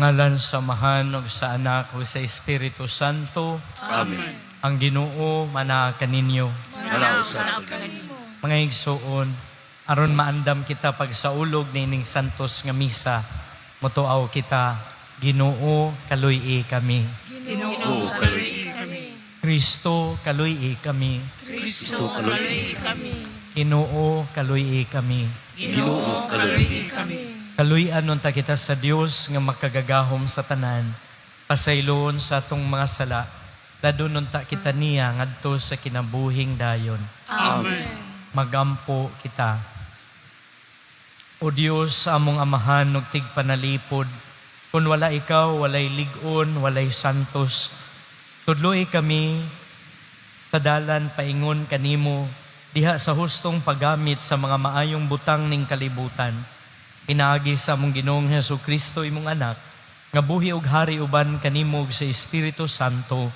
Sa ngalan sa Amahan ug sa Anak ug sa Espiritu Santo. Amen. Ang Ginoo manaa kaninyo. Manaa usab kanimo. Mga igsuon, aron maandam kita pagsaulog niining santos nga misa, motuaw kita, Ginoo, kaluy-i kami. Ginoo, kaluy-i kami. Kristo, kaluy-i kami. Kristo, kaluy-i kami. Ginoo, kaluy-i kami. Ginoo, kaluy-i kami. Kaluy-an unta kita sa Dios nga makagagahom sa tanan. Pasayloon sa atong mga sala. Dadon unta kita niya ngadto sa kinabuhing dayon. Amen. Magampo kita. O Dios, among Amahan ug tigpanalipod, kung wala ikaw, walay lig-on, walay santos. Tudloi kami sa dalan paingon kanimo diha sa hustong paggamit sa mga maayong butang ning kalibutan. Pinaagi sa among Ginoong Hesus Kristo, imong anak, nga buhi og hari uban kanimo ug sa Espiritu Santo,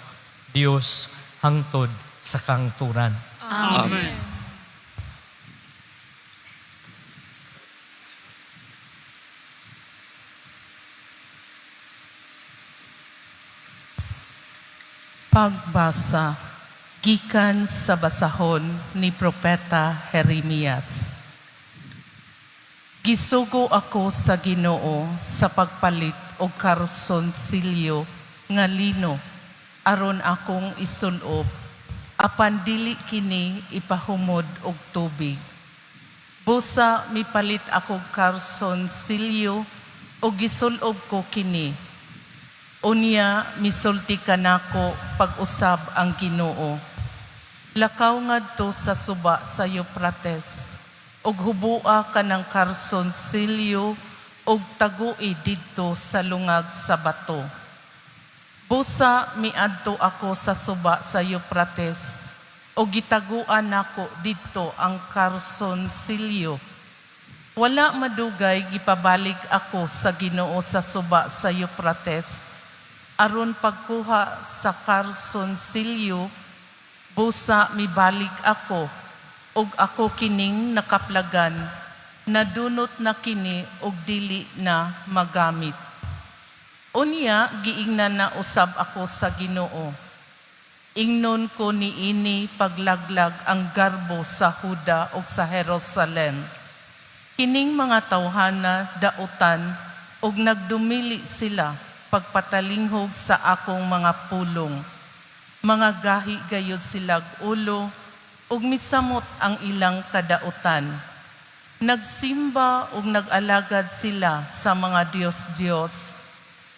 Dios, hangtod sa kangturan. Amen. Pagbasa gikan sa basahon ni Propeta Jeremias. Gisugo ako sa Ginoo sa pagpalit og karsonsilyo nga lino aron akong isulob, apan dili kini ipahumod og tubig. Busa mipalit ako karsonsilyo og gisulob ko kini. Unya misulti kanako pag-usab ang Ginoo. Lakaw ngadto sa suba sa Euphrates ug hubua kanang karsonsilyo ug tagui didto sa lungag sa bato. Busa miadto ako sa suba sa Euphrates ug gitaguan nako didto ang karsonsilyo. Wala madugay gipabalik ako sa Ginoo sa suba sa Euphrates aron pagkuha sa karsonsilyo. Busa mibalik ako ug ako kining nakaplagan, nadunot na kini ug dili na magamit. Unya giingnan na usab ako sa Ginoo. Ingnon ko niini paglaglag ang garbo sa Huda ug sa Jerusalem. Kining mga tawhana dautan ug nagdumili sila pagpatalinghog sa akong mga pulong. Mga gahi gayud silag ulo ug misamot ang ilang kadautan. Nagsimba ug nag-alagad sila sa mga Diyos-Diyos.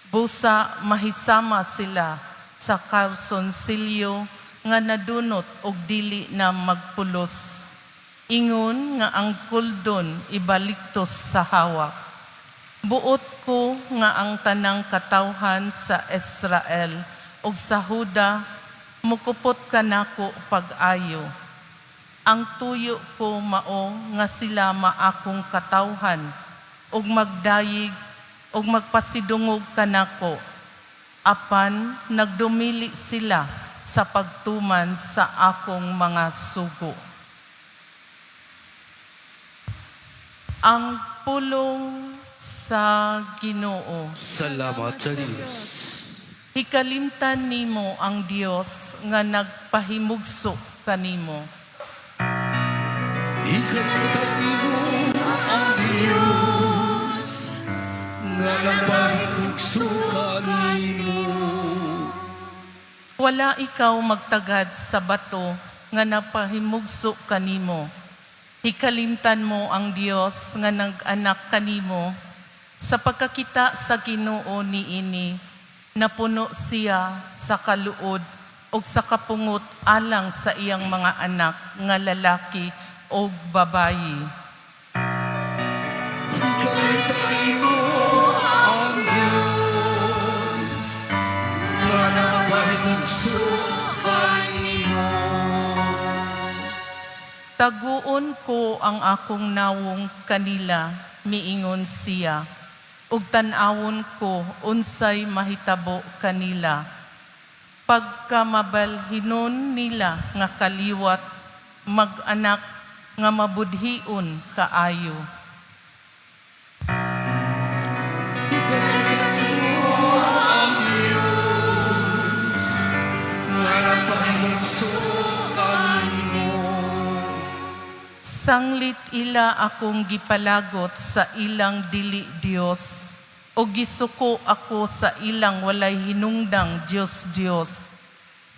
Busa mahisama sila sa karsonsilyo nga nadunot og dili na magpulos. Ingon nga ang kuldon ibaliktos sa hawak. Buot ko nga ang tanang katawhan sa Israel ug sa Huda mukupot kanako pag-ayo. Ang tuyo ko mao nga sila maakong katawhan ug magdayig ug magpasidungog kanako. Apan nagdumili sila sa pagtuman sa akong mga sugo. Ang pulong sa Ginoo. Salamat sa Dios. Hikalimtan nimo ang Dios nga nagpahimugso kanimo. Hikalimtan nimo ang Dios nga nagpahimugso kanimo. Wala ikaw magtagad sa bato nga napahimugso kanimo. Hikalimtan mo ang Dios nga nag-anak kanimo. Sa pagkakita sa Ginoo niini, napuno siya sa kaluod ug sa kapungot alang sa iyang mga anak nga lalaki ug babayi. Hikalimtan nimo ang Dios nga nagpahimugso kanimo. Taguon ko ang akong nawong kanila, miingon siya, ug tan-awon ko unsay mahitabo kanila. Pagkamabalhinon nila nga kaliwat, mag-anak nga mabudhion kaayo. Hikalimtan nimo nagpahimugso kanimo. Sanglit ila akong gipalagot sa ilang dili Dios, o gisuko ako sa ilang walay hinungdang Dios Dios.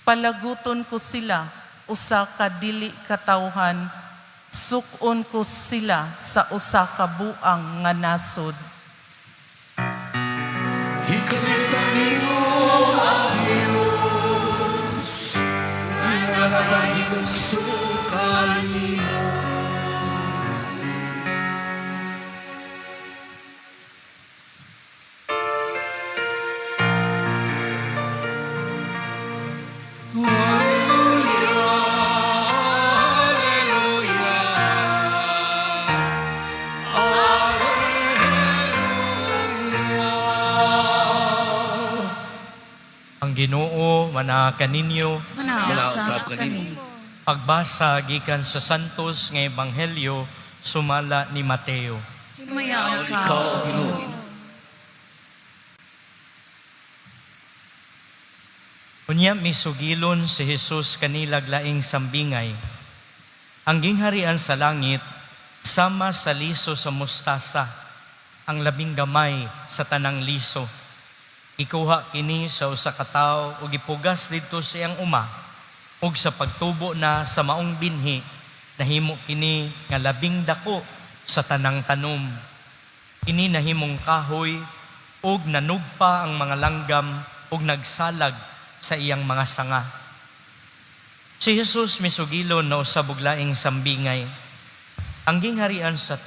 Palaguton ko sila usa ka dili katawhan, suk-on ko sila sa usa ka buang nga nasod. Hikalimtan nimo ang Diyos nga nagpahimugso kanimo. Hallelujah, hallelujah, hallelujah. Ang Ginoo manaa kaninyo. Manausap kanimo. Pagbasa gikan sa Santos nga Ebanghelyo sumala ni Mateo. Himayaon ka, Ikaw, Ginoo. Unya misugilon si Jesus kanilag laing sambingay. Ang gingharian sa langit sama sa liso sa mustasa, ang labing gamay sa tanang liso. Ikuha kini sa usa ka tawo ug gipugas didto sa iyang uma, ug sa pagtubo na sa maong binhi, nahimo kini nga labing dako sa tanang tanom. Kini nahimong kahoy ug nanugpa ang mga langgam ug nagsalag sa iyang mga sanga. Si Jesus misugilon na usab og laing sambingay. Ang gingharian sa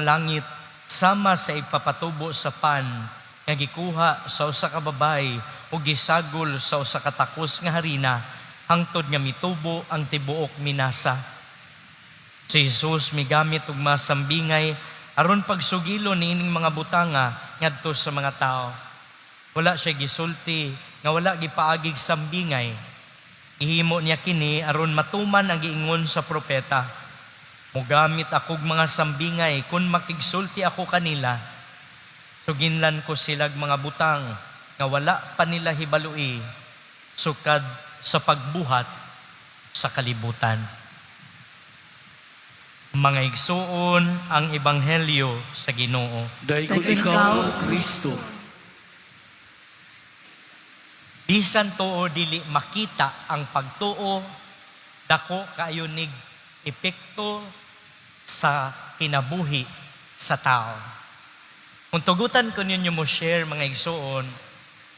langit sama sa ipapatubo sa pan nga gikuha sa usa ka babayi ug gisagol sa usa ka takos nga harina hangtod nga mitubo ang tibuok minasa. Si Jesus migamit og mga sambingay aron pagsugilon niining mga butanga ngadto sa mga tao. Wala siya gisulti nga wala gipaagig sambingay. Gihimo niya kini aron matuman ang giingon sa propeta. Mugamit akog mga sambingay kun makigsulti ako kanila. Suginlan ko silag mga butang nga wala pa nila hibalui sukad sa pagbuhat sa kalibutan. Mga igsuon, ang ebanghelyo sa Ginoo. Dayon ikaw, Kristo. Bisan tuo dili makita ang pagtuo, dako kaayo nig epekto sa kinabuhi sa tao. Kung tugutan ko ninyo mo share, mga igsuon,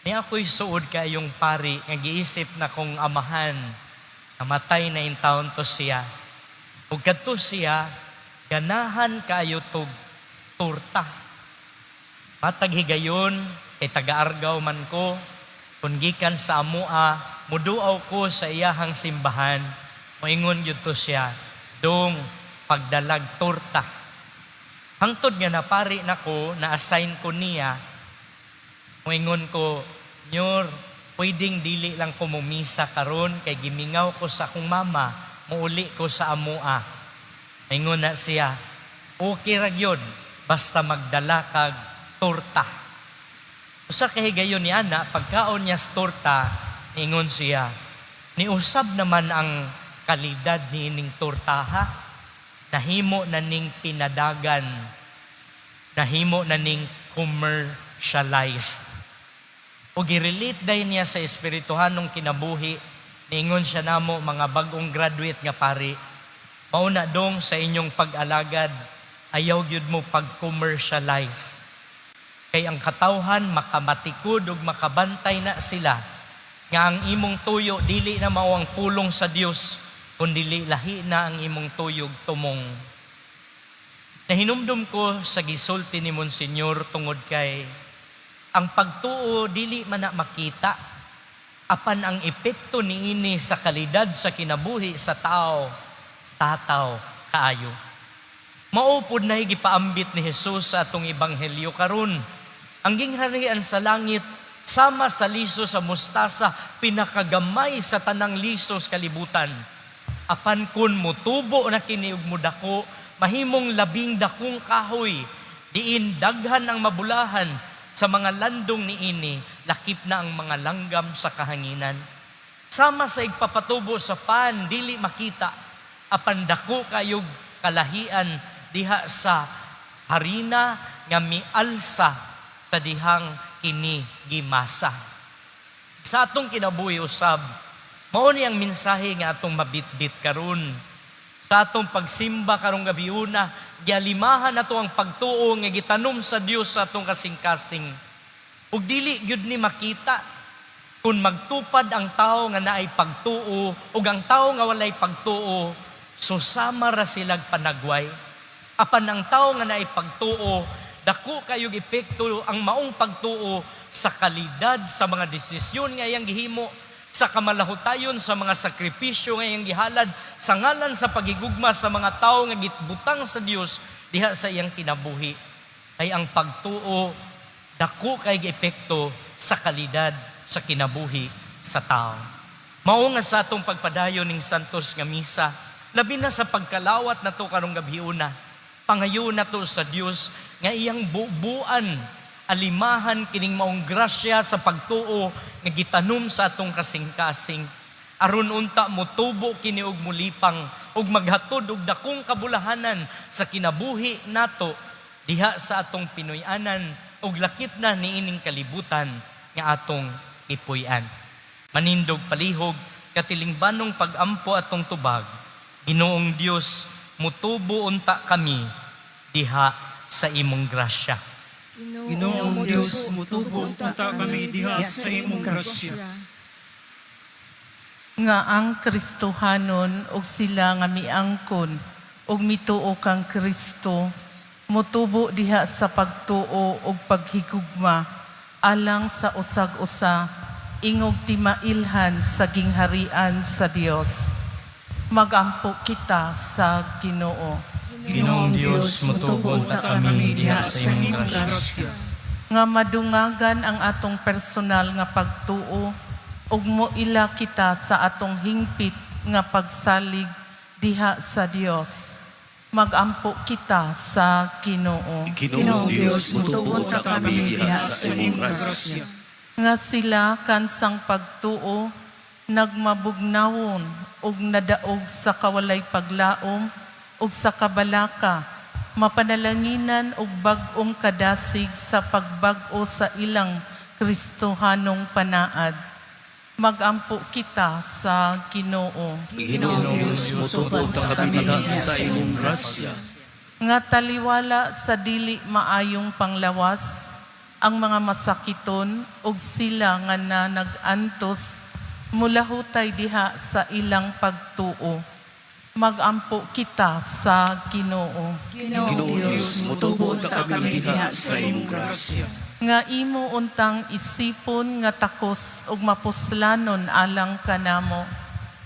ni ako'y suod kaayong pari nga giisip na kong amahan, namatay na in taon to siya. Ug kadto siya, ganahan kaayo tog torta. Matag higayon, kay taga-Argao man ko, kung gikan sa amoa, muduaw ko sa iyahang simbahan, moingon gyud to siya, dong pagdalag torta. Hangtod nga napari nako, na-assign ko niya, moingon ko, "Nyor, pwedeng dili lang ko mumisa karon kay gimingaw ko sa akong mama, muuli ko sa amoa." Moingon na siya, "Okay ra gyud, basta magdala kag torta." Usa ka higayon ni ana, pagkaon niya sa torta, ingon siya, "Niusab naman ang kalidad ni ining torta ha. Nahimo na ning pinadagan, nahimo na ning commercialized." O girelate dayon niya sa espirituhanong kinabuhi, niingon siya namo mga bagong graduate nga pari, "Mauna dong sa inyong pag-alagad, ayaw gyud mo pag-commercialize. Kay ang katawhan makamatikod ug makabantay na sila nga ang imong tuyo dili na mao ang pulong sa Dios, kundi lahi na ang imong tuyog tumong." Nahinumdum ko sa gisulti ni Monsignor tungod kay ang pagtuo dili man na makita, apan ang epekto niini sa kalidad sa kinabuhi sa tao, tataw kaayo. Mao pod na gipaambit ni Jesus sa atong ebanghelyo karon. Ang gingharian sa langit sama sa liso sa mustasa, pinakagamay sa tanang liso sa kalibutan. Apan kun motubo na kini ug mudako, mahimong labing dakong kahoy, diin daghan ang mabulahan sa mga landong niini, lakip na ang mga langgam sa kahanginan. Sama sa igpapatubo sa pan, dili makita, apan dako kayog kalahian diha sa harina nga mialsa sa dihang kini gimasa. Sa atong kinabuhi usab, mao ni ang mensahe nga atong mabitbit karon. Sa atong pagsimba karong gabiuna, gialimahan nato ang pagtuo nga gitanom sa Dios sa atong kasing-kasing. Ug dili gyud ni makita kung magtupad ang tao nga naay pagtuo ug ang tao nga walay pagtuo, susama ra silag panagway. Apan ang tao nga naay pagtuo, dako kayog epekto ang maong pagtuo sa kalidad sa mga desisyon nga iyang gihimo, sa kamalahutayon sa mga sakripisyo nga iyang gihalad sa ngalan sa pagigugma sa mga tao nga gitbutang sa Dios diha sa iyang kinabuhi. Kay ang pagtuo dako kay epekto sa kalidad sa kinabuhi sa tao. Mao nga sa atong pagpadayon ning santos nga misa, labi na sa pagkalawat nato karong gabhiuna, pangayo nato sa Dios nga iyang bubuan, alimahan kining maong grasya sa pagtuo nga gitanom sa atong kasing-kasing, aron unta motubo kini og mulipang ug maghatod og dakong kabulahanan sa kinabuhi nato diha sa atong Pinoy-anan ug lakip na niining kalibutan nga atong ipuy-an. Manindog palihog, katilingbanong pag-ampo atong tubag. Ginoong Dios, mutubo unta kami diha sa imong grasya. Ginoong Dios, mutubo unta kami diha sa imong grasya. Nga ang Kristohanon ug sila nga miangkon ug mituo kang Kristo mutubo diha sa pagtuo ug paghigugma alang sa usag-usa ingog timailhan sa gingharian sa Dios. Magampo kita sa Ginoo. Ginoong Dios, mutubo unta kami diha sa imong grasya. Nga madungagan ang atong personal nga pagtuo ug moila kita sa atong hingpit nga pagsalig diha sa Dios. Magampo kita sa Ginoo. Ginoong Dios, mutubo unta kami diha sa imong grasya. Nga sila kansang pagtuo nagmabugnawon ug nadaog sa kawalay paglaom ug sa kabalaka, mapanalanginan og bag-ong kadasig sa pagbag-o sa ilang Kristohanong panaad. Magampo kita sa Ginoo. Ginoong Dios, mutubo unta kami diha sa imong grasya. Nga taliwala sa dili maayong panglawas ang mga masakiton ug sila nga na nag-antos mulahutay diha sa ilang pagtuo. Magampo kita sa Ginoo. Ginoong Dios, mutubo unta kami diha sa imong grasya. Nga imo untang isipon nga takos ug mapuslanon alang kanamo,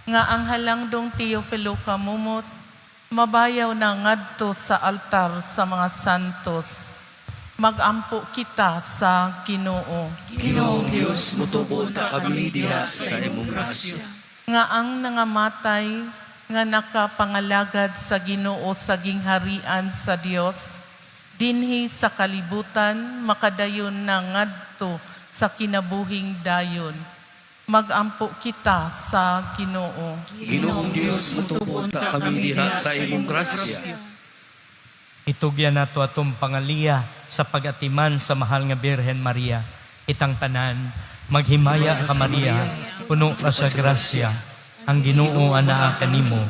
nga ang halangdong Teofilo Camomot mabayaw na ngadto sa altar sa mga santos. Magampo kita sa Ginoo. Ginoong Dios, mutubo unta kami diha sa imong grasya. Nga ang nangamatay nga nakapangalagad sa Ginoo sa gingharian sa Dios dinhi sa kalibutan makadayon na ngadto sa kinabuhing dayon. Magampo kita sa Ginoo. Ginoong Dios, mutubo unta kami diha sa imong grasya. Itugyan nato atong pangaliya sa pag-atiman sa mahal nga Birhen Maria. Itang tanan, maghimaya ka, Maria, puno ka sa grasya. Ang Ginoo anaa kanimo.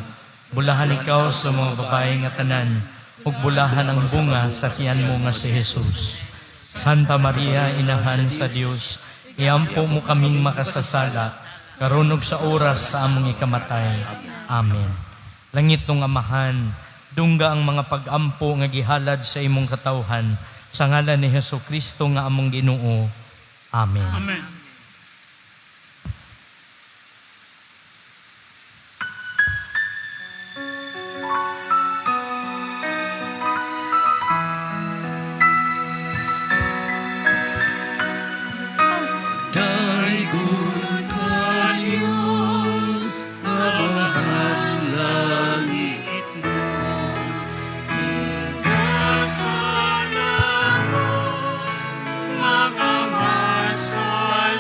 Bulahan ikaw sa mga babae nga tanan, ug bulahan ang bunga sa tiyan mo nga si Jesus. Santa Maria, Inahan sa Dios, iampo mo kaming makasasala, karon ug sa oras sa among ikamatay. Amen. Langit nung Amahan, dungga ang mga pag-ampo nga gihalad sa imong katawhan sa ngalan ni Hesus Kristo nga among Ginoo. Amen. Amen. Daygon ka, Diyos, Amahan langit. Kasana mo, mga masala.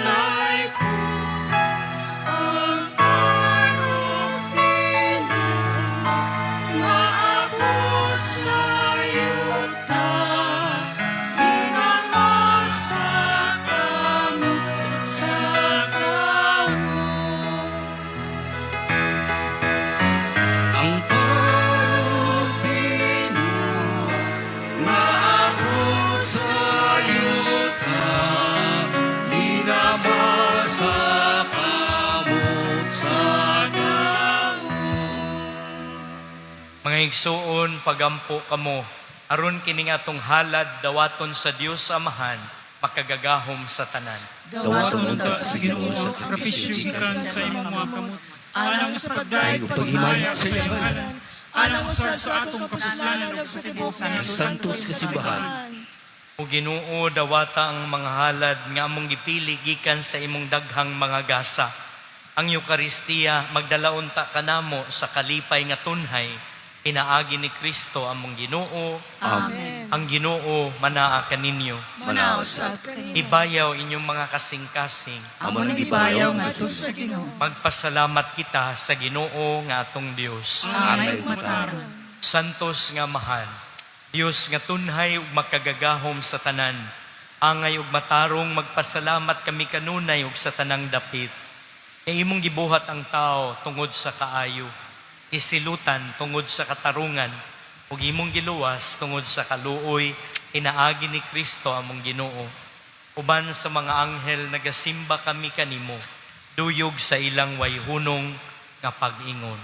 Mga igsuon, pagampo kamo, aron kining atong halad dawaton sa Dios Amahan, makagagahom sa tanan. Dawaton unta sa Ginoo ang sakripisyo gikan sa imong mga kamot, alang sa pagdayeg Ug paghimaya sa iyang ngalan, alang usab sa atong kapuslanan ug sa tibuok niyang Santos nga simbahan. O Ginoo, dawata ang mga halad nga among gipili gikan sa imong daghang mga gasa. Ang Eukaristiya magdala unta kanamo sa kalipay nga tunhay, pinaagi ni Kristo among Ginoo. Amen. Ang Ginoo manaa kaninyo. Manaa usab kanimo. Ibayaw inyong mga kasing-kasing. Amo nang gibayaw ngadto sa Ginoo. Magpasalamat kita sa Ginoo nga atong Dios. Angay ug matarong. Santos nga Amahan, Dios nga tunhay ug makagagahom sa tanan, angay ug matarong magpasalamat kami kanunay ug sa tanang dapit. Kay imong gibuhat ang tao tungod sa kaayo, isilutan tungod sa katarungan, ug imong giluwas tungod sa kaluoy, pinaagi ni Kristo among Ginoo. Uban sa mga anghel nagasimba kami kanimo, duyog sa ilang wayhunong nga pag-ingon.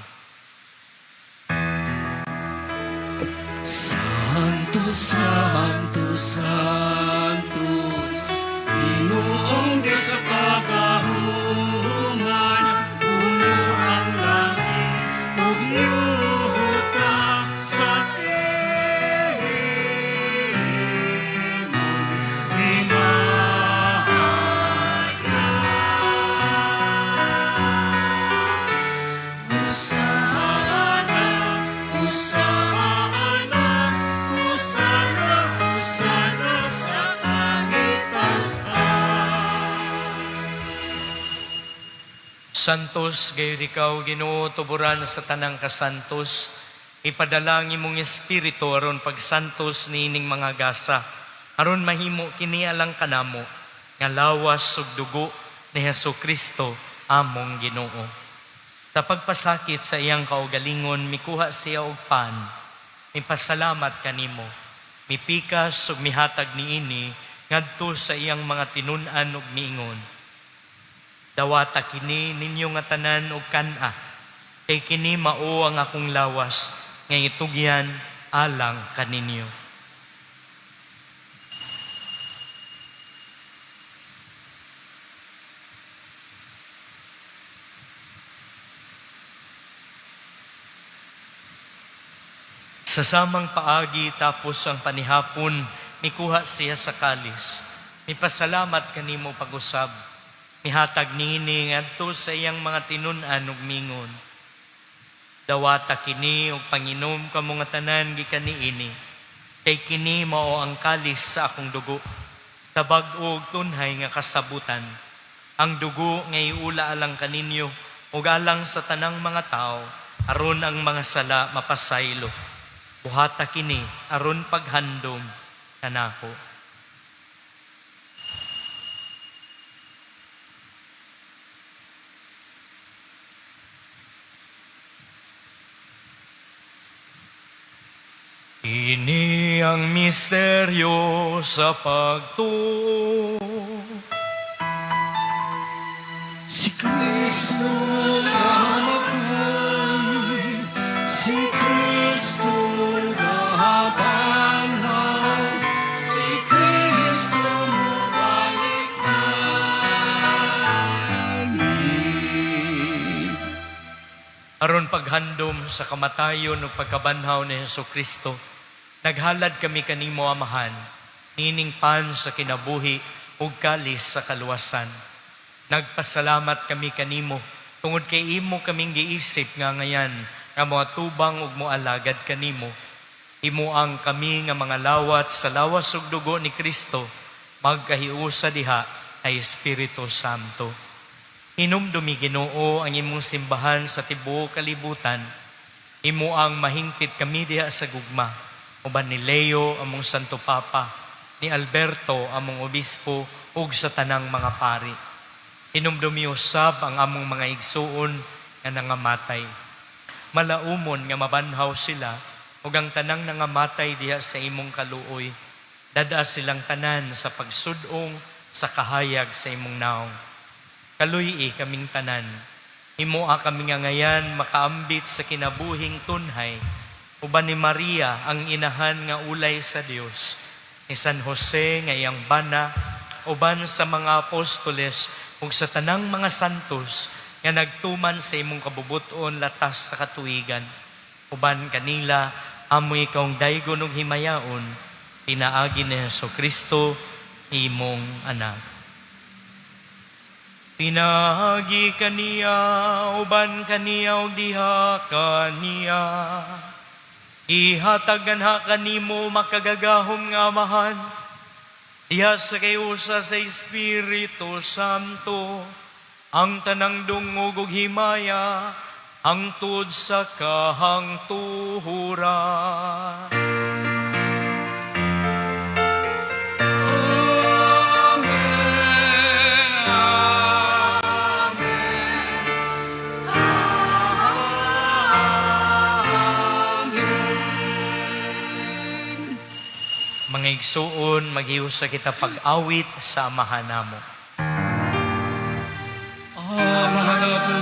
Santo, Santo, Santos, Ginoong Diyos sa kagahuman, puno ang langit ug yuta sa imong himaya. Hosana, Hosana, Hosana, Hosana sa kahitasan. Santos, gayud ikaw, Ginoo, tuburan sa tanang kasantos. Ipadala ang imong espiritu aron pagsantos niining mga gasa. Aron mahimo kini alang kanamo nga lawas ug dugo ni Hesus Kristo among Ginoo. Sa pagpasakit sa iyang kaugalingon, mikuha siya og pan. Mipasalamat kanimo. Mipikas ug mihatag niini ngadto sa iyang mga tinun-an ug miingon. Dawata kini ninyo nga tanan og kan-a. Kay kini mao ang akong lawas nga itugyan alang kaninyo. Sa samang paagi tapos ang panihapon, mikuha siya sa kalis. Mipasalamat kanimo pag-usab. Mihatag niini ngadto sa iyang mga tinun-an ug mingon. Dawata kini ug panginom kamo nga tanan gikan niini. Kay kini mao ang kalis sa akong dugo. Sa bag-o ug tunhay nga kasabutan. Ang dugo nga iula alang kaninyo ug alang sa tanang mga tao aron ang mga sala mapasaylo. Buhata kini aron paghandom kanako. Ini ang misteryo sa pagtuo. Si Kristo namatay, si Kristo nabanhaw, si Kristo mubalik langit. Aron paghandom sa kamatayon ug pagkabanhaw ni Hesus Kristo, naghalad kami kanimo Amahan, nining pan sa kinabuhi ug kalis sa kaluwasan. Nagpasalamat kami kanimo tungod kay imo kaming giisip nga ngayan nga moatubang ug moalagad kanimo. Imo ang kami nga mga lawat sa lawas ug dugo ni Kristo magkahiusa diha ay Espiritu Santo. Hinumdumi Ginoo ang imong simbahan sa tibuok kalibutan. Imo ang mahingpit kami diha sa gugma. Uban ni Leo among Santo Papa, ni Alberto among obispo ug sa tanang mga pari. Hinumdumi usab ang among mga igsuon nga nangamatay. Malaumon nga mabanhaw sila ug ang tanang nangamatay diha sa imong kaluoy. Dada silang tanan sa pagsudong sa kahayag sa imong naong. Kaluy-i kaming tanan. Himoa kami nga ngayan makaambit sa kinabuhing tunhay. Uban ni Maria ang inahan nga ulay sa Dios, ni San Jose nga iyang bana, uban sa mga apostoles ug sa tanang mga santos nga nagtuman sa imong kabubuton latas sa katuigan. Uban kanila amoy ikaw daygon ug himayaon pinaagi ni Hesus Kristo imong anak. Pinaagi kaniya, uban kaniya ug diha kaniya. Ihatag ganha kanimo makagagahom nga Amahan, diha sa kayusa sa Espiritu Santo, ang tanang dungog ug himaya, hangtod sa kahangtuhuran. Mga igsuon, maghiusa kita pag-awit sa Amahan namo. Amahan namo,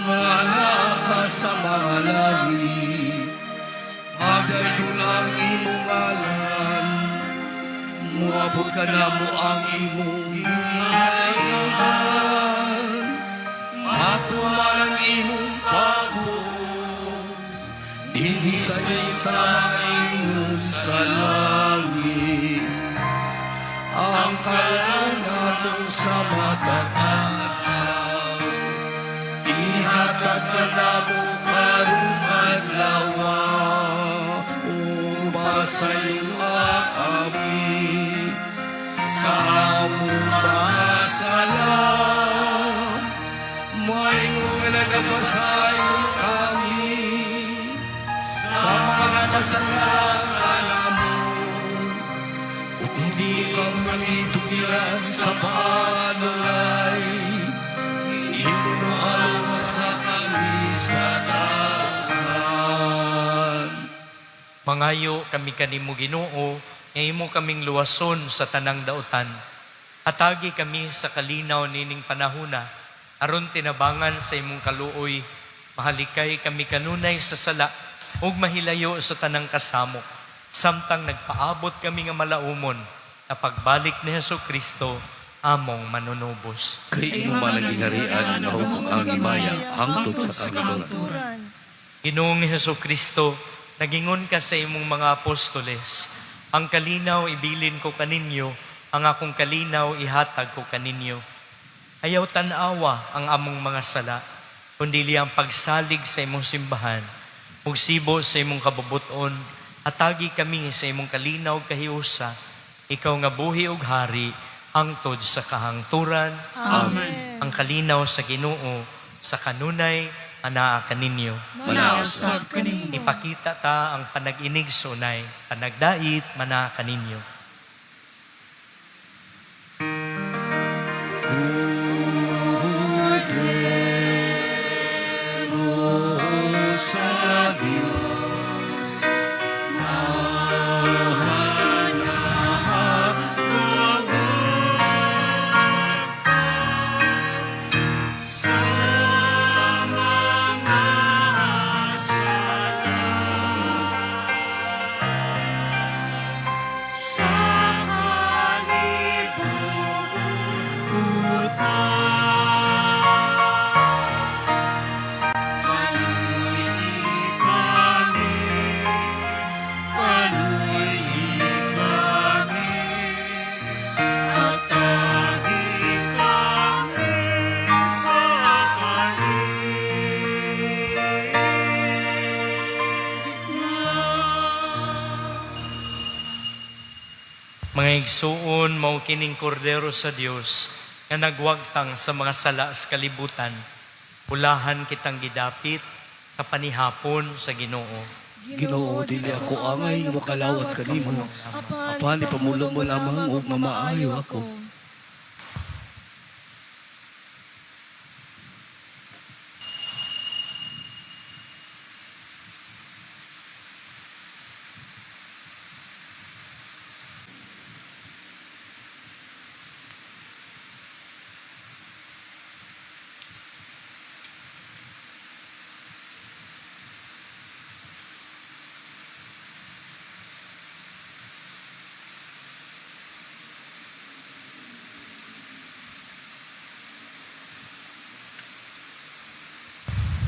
nga naa ka sa mga langit, pagdaygon ang imong ngalan, moabot kanamo ang imong gingharian, matuman ang imong pagbuot, dinhi sa yuta ingon sa langit. Ang kalaw namo sa matag adlaw, ihatag kanamo karong adlaw, ug pasayloa kami sa among mga sala, maingon nga nagapasaylo kami sa mga nakasala kanamo. Ug dili kami tugiran sa panulay, Hinunuan sa kami sa dautan. Mangayo kami kanimo Ginoo, nga imo kaming luwason sa tanang dautan. Hatagi kami sa kalinaw nining panahuna, aron tinabangan sa imong kaluoy, mahalikay kami kanunay sa sala, ug mahilayo sa tanang kasamok, samtang nagpaabot kami nga malaumon, na pagbalik ni Hesus Kristo, among manunubos. Kay imo man ang gingharian, ang gahom ug ang himaya, hangtod sa kahangturan. Ginoong Hesus Kristo, nagingon ka sa imong mga apostoles, ang kalinaw ibilin ko kaninyo, ang akong kalinaw ihatag ko kaninyo. Ayaw tan-awa ang among mga sala, kundi ang pagsalig sa imong simbahan, ug sibo sa imong kabubuton, hatagi kami sa imong kalinaw kahiusa, ikaw nga buhi ug hari, hangtod sa kahangturan. Amen. Ang kalinaw sa Ginoo sa kanunay anaa kaninyo. Manaa usab kanimo. Ipakita ta ang panag-inig sunay, panagdait manaa kaninyo. Kordero sa Diyos, Sa mga sala, sa kalibutan. Kaluy kami, kaluy kami, atagi kami sa kalinaw. Mga igsuon, mao kining kordero sa Dios nga nagwagtang sa mga sala sa kalibutan. Pulahan kitang gidapit sa panihapon sa Ginoo. Ginoo, dili ako angay nga makalawat kanimo, apan ipamulong mo lamang ug mamaayo ako.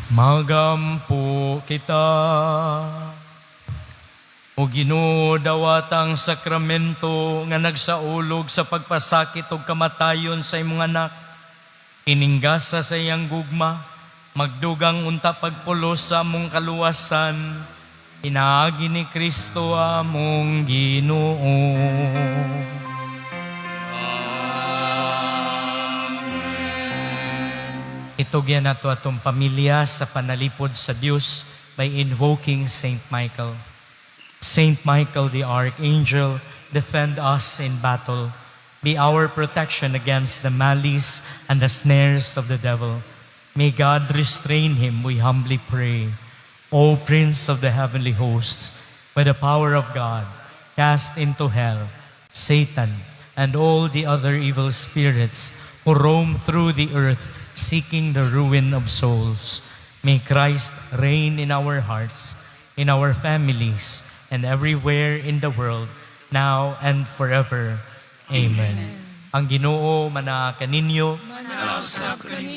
Magampo kita. O Ginoo, dawata ang sakramento nga nagsaulog sa pagpasakit ug kamatayon sa imong anak. Kining gasa sa iyang gugma, magdugang unta pagpulos sa among kaluwasan. Pinaagi ni Kristo among Ginoo. Itugyan nato atong pamilya sa panalipod sa Dios by invoking Saint Michael. Saint Michael the Archangel, defend us in battle. Be our protection against the malice and the snares of the devil. May God restrain him, we humbly pray. O Prince of the heavenly hosts, by the power of God, cast into hell Satan and all the other evil spirits who roam through the earth seeking the ruin of souls. May Christ reign in our hearts, in our families, and everywhere in the world, now and forever. Amen. Ang Ginoo manaa kaninyo,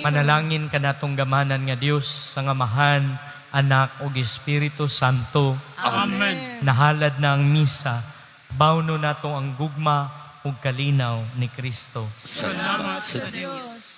manalangin kanatong gamhanan nga Dios ang Amahan, Anak ug Espiritu Santo. Amen. Nahalad na ang misa, bawno nato ang gugma ug kalinaw ni Kristo. Salamat sa Dios.